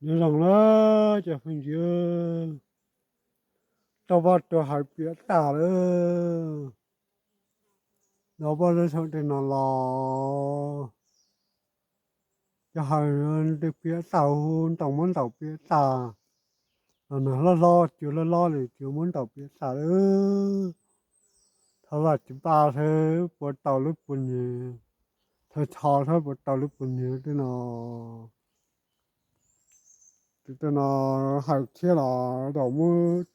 Nyob zoo na cov phooj ywg, tau poj rua hawv piam tag lawm. Tau poj rua thaum tej no los cov hawv piam tag, hu ntoo muab ntaus piam tag. Los nag hlob hlob, cua hlob hlob li cua muab ntaus piam tag lawm. Thov Vaj Tswv pab seb puas tau lub puas nyiag, thov thov seb puas tau lub puas nyiag tej no. Tus tej no hawv thiab los tau muab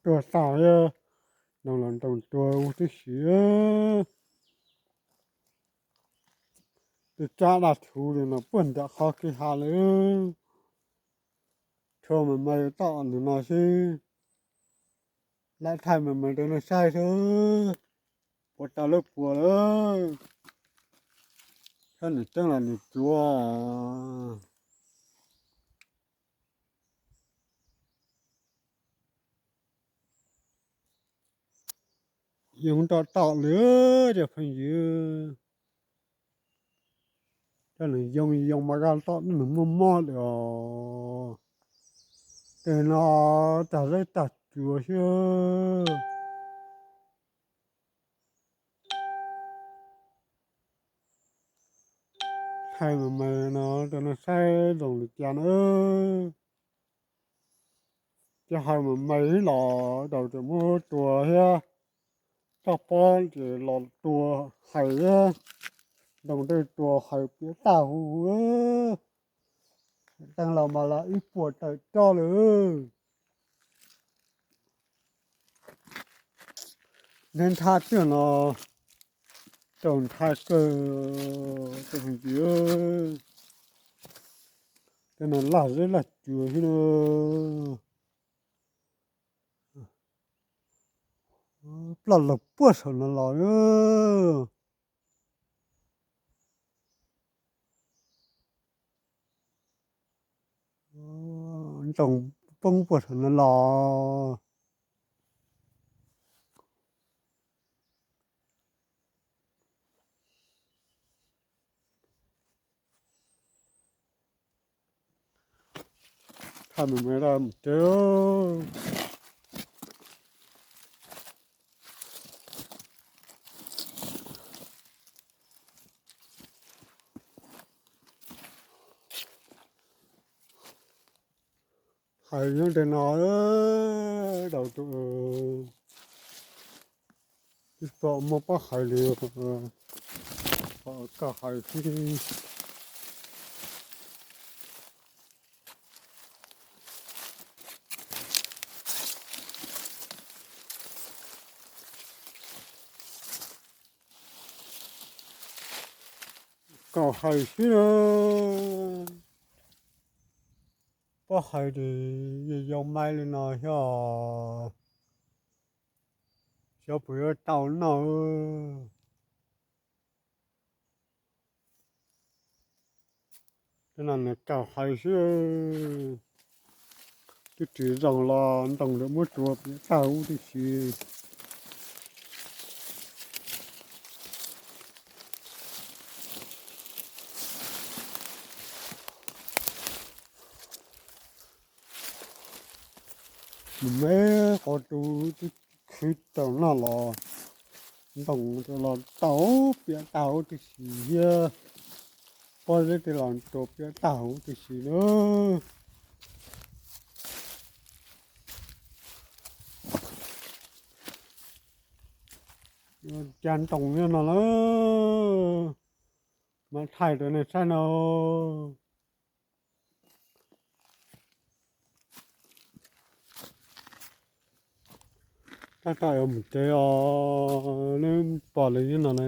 rua tag thiab, ntoo los ntoo rua huv tib si. Tej tsab daj thuv li no puag nram qhov kev hav lawm. Rua mas mas toj ntawm no xwb. Lam thaij mas mas rau nej saib xwb, puas tau lub puas lawm. Saib nws tseeb los nws tsuav. Yoo rau tom lawm cov phooj ywg. Cov nws yoo yoo mas zaj tom nws muaj mob lawm os. Tej no tag zeb tag tsuas xwb. Thaij mas mas no rau nej saib zoo li cas na. Cov hawv mas mas los tau muab rua thiab, toj pob ces los rua hawv thiab, ntoo tej rua hawv piam tag huv. Teej los mas los ib puas tawm roj lawm. Neb nthab tiag no, tau nthab kawg, tau hais tias tej no laj zeb laj tsuas xwb na. Ploj los puag saum no los. Ntoo poob puag saum no los. Thaij mas mas rau mus tsev. Hais nyob tej no, tau tus tsis pom muaj pob hais li, pom koj hais xwb. Koj hais xwb, pob hais ces yog yau maib li no xwb os. Xyov puas yuav tau noj. Tej no nws kawg hais xwb, twb tsis zoo los ntoo lawv muab rua piam tag huv tib si. Nws me qhov tus twb khwv tau noj los ntoo los tau piam tag huv tib si thiab, pob zeb tej los rua piam tag huv tib si lawm. Cas ntoo nyob no lawm, mam thaij rau nej saib no. Tab tom yuav mus tsev os, neb pom li nyob no na.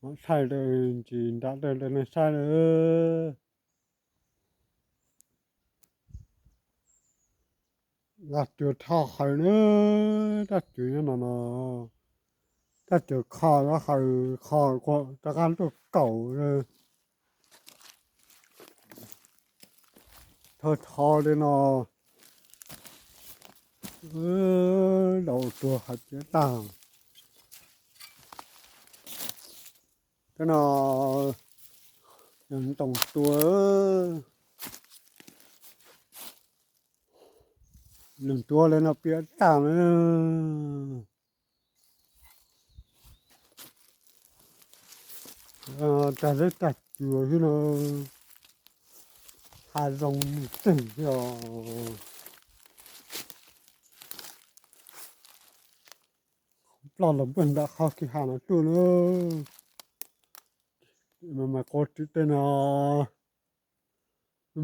Mam thaij rau ntsis nram rau rau nej saib na. Raj cua thaj hawv na, raj cua nyob no no, raj cua kho raj hawv kho rov qab tuaj kaum. Thov thov li no, Daus tuag hais piav tag. Cov no yog ntoo tua, lwm tua li no piav tag na. Tag zeb tag cua xwb no, hav zoov mus txeeg xwb os. Ploj los npuaj nram qhov kev hav no tuaj na. Mas mas quav rwg tej no,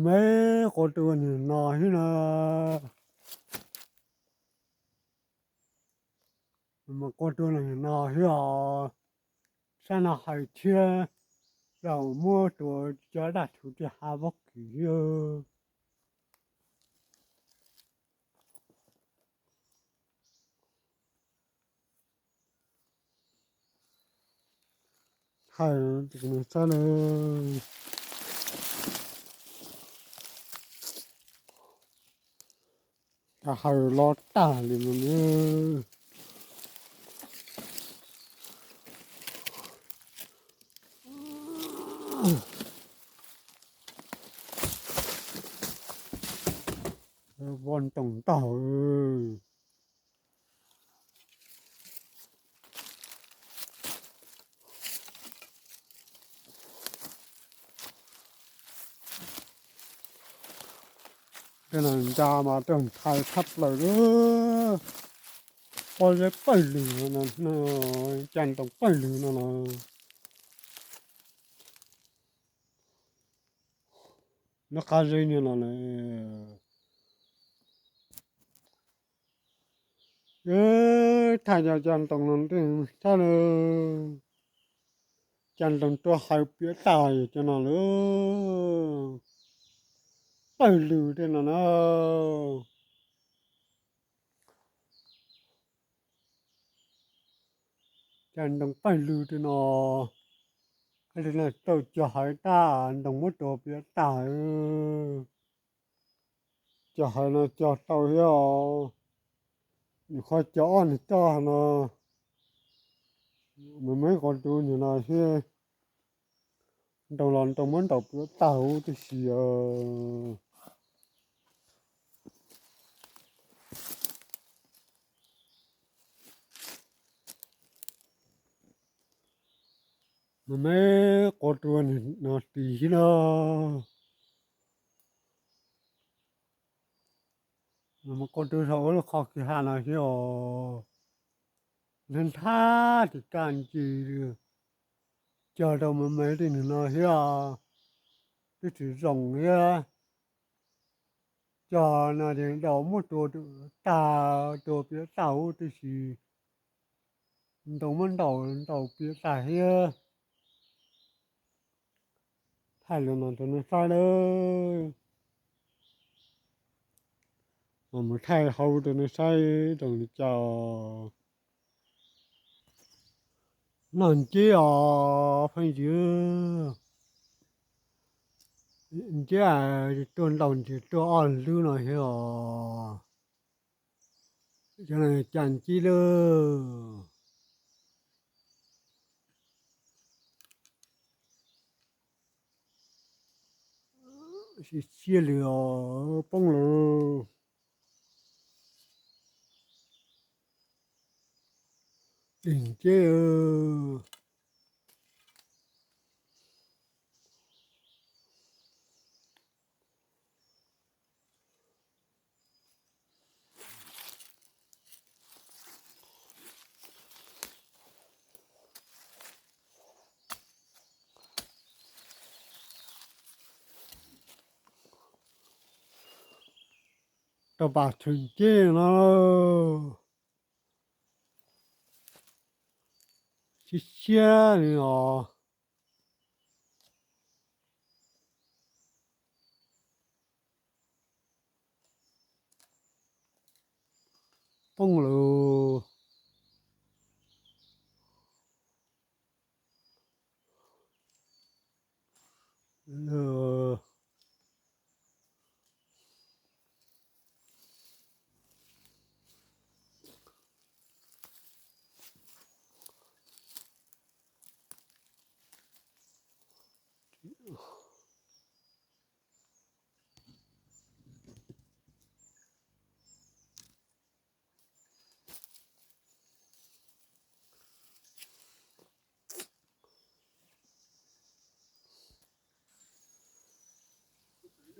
mas quav rwg ua nim no xwb na. Mas quav rwg ua nim no xwb os. Sab no hais thiab, los muab rau cov dab thuv tej hav pob kws xwb. Hawm, saib na, cas hawm los tag li no na. Voj ntoo ntaug. Tej no ntsa mas raug ntshai tshaj plaws li. Pob zeb pawg lug no, cag ntoo pawg lug no no. Lub qab zeb no no na. Thaij cov cag ntoo no tej sab na. Cag ntoo tuaj hawm piav tag cov no lawm. Pawg lug tej no na. Cag ntoo pawg lug tej no. Tej no tau cog hawm tag, ntoo muab tua piav tag. Cog hawm no cog tau thiab os. Nyuam qhuav cog ob niag coj no, mas muab quav rwg nim no thiab. Ntaus los ntoo muab ntaus piav tag huv tib si. Mas muab quav rwg no tis xwb no. Mas quav rwg saum ub lub qhov kwj ha no thiab os. Nthab nthab tis kaj ncig, cog rau mas mas tej nws no thiab, twb tsis zoo thiab. Cog no ces ntaus muab tua tag, tua piav tag huv tib si. Ntaus muab ntaus ntaus piav tag thiab. Thaij li no rau nej saib nawb. Mas mus thaij hauv rau nej saib zoo li cas. Noj nceb os phooj ywg, nceb tuaj ntaus ntsis tuaj ob lub no thiab os. Cov no cas nceb lawm. Siab siab li os, poob lawm. Dim nceb. Tau pas tshwm nceb no. Siab siab li os. Poob lawm.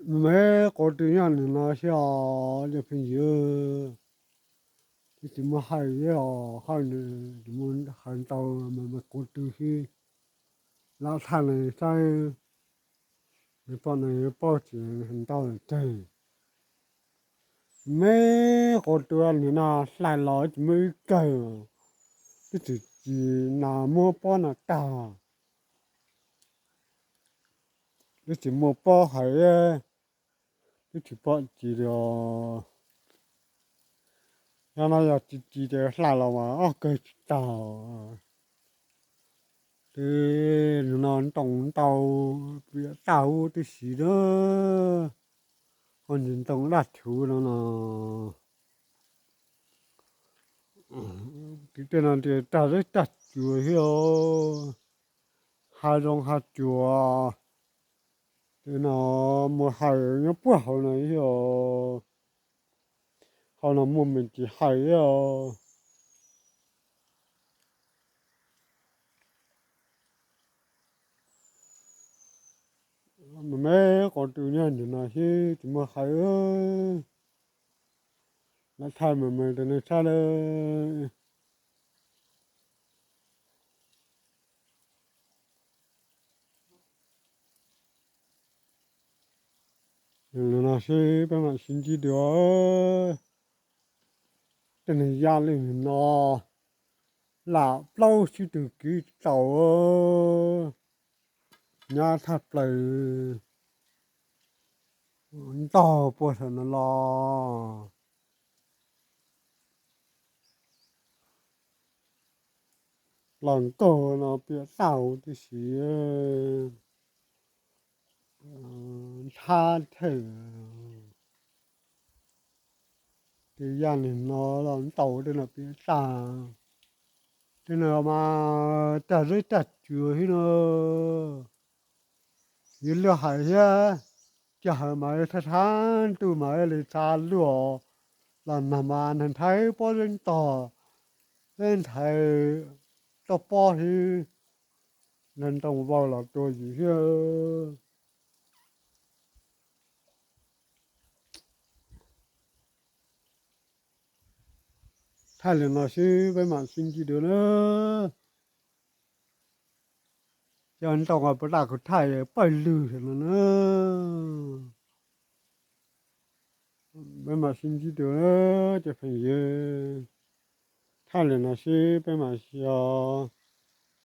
Me quav tw nyob nim no xwb os cov phooj ywg. Twb tsis muaj hawm thiab os, hawm nws tsis muaj hawm ntau, me me quav tw xwb. Lam thaij nws saib, nws pom nws yuav paub tsis ntau lawm tseg. Me quav tw nim no hlais los tsis muaj ib kawg, twb tsis, tsis nas muab pob no tag, twb tsis muaj pob hawm, twb tsis pom tsis li os. Yog no yog tsis tsis ces hlais los mas ob kawg tsis tag. Twb no ntoo ntau, piam tag huv tib si na, ho ntsis ntoo daj thuv no no. Tim tej no tias tag zeb tag tsuas thiab, hav zoov hav tsuas, tej no muaj hawm nyob puag hauv no thiab, hauv no muaj me ntsis hawm thiab. Me me quav tw nyob ntawm no xwb tsis muaj hawm. Lam thaij me me rau nej saib lawm. Li no xwb peb mam sib ntsib dua. Tej neeg yaj li no lam plaub tsib tug kwv tau nyab thaj plaws ntog puag saum no los. Los nkaug no piam tag huv tib si, ntxhab thawj. Tej yaj li no los ntau tej no piam tag, tej no mas tag zeb tag tsuas thiab no. Yuav luag hais thiab, cov hawm mas thab thab ntuj mas li txha luaj los nag mas nag nthaiv pob zeb ntog, zeb nthaiv toj pob thiab, nag ntoo vau los tua yus thiab. Thaij li no xwb peb mam sib ntsib dua na. Cov ntoo puas daj kuv thaij pawg lug no na. Peb mam sib ntsib dua cov phooj ywg. Thaij li no xwb peb mam sib os.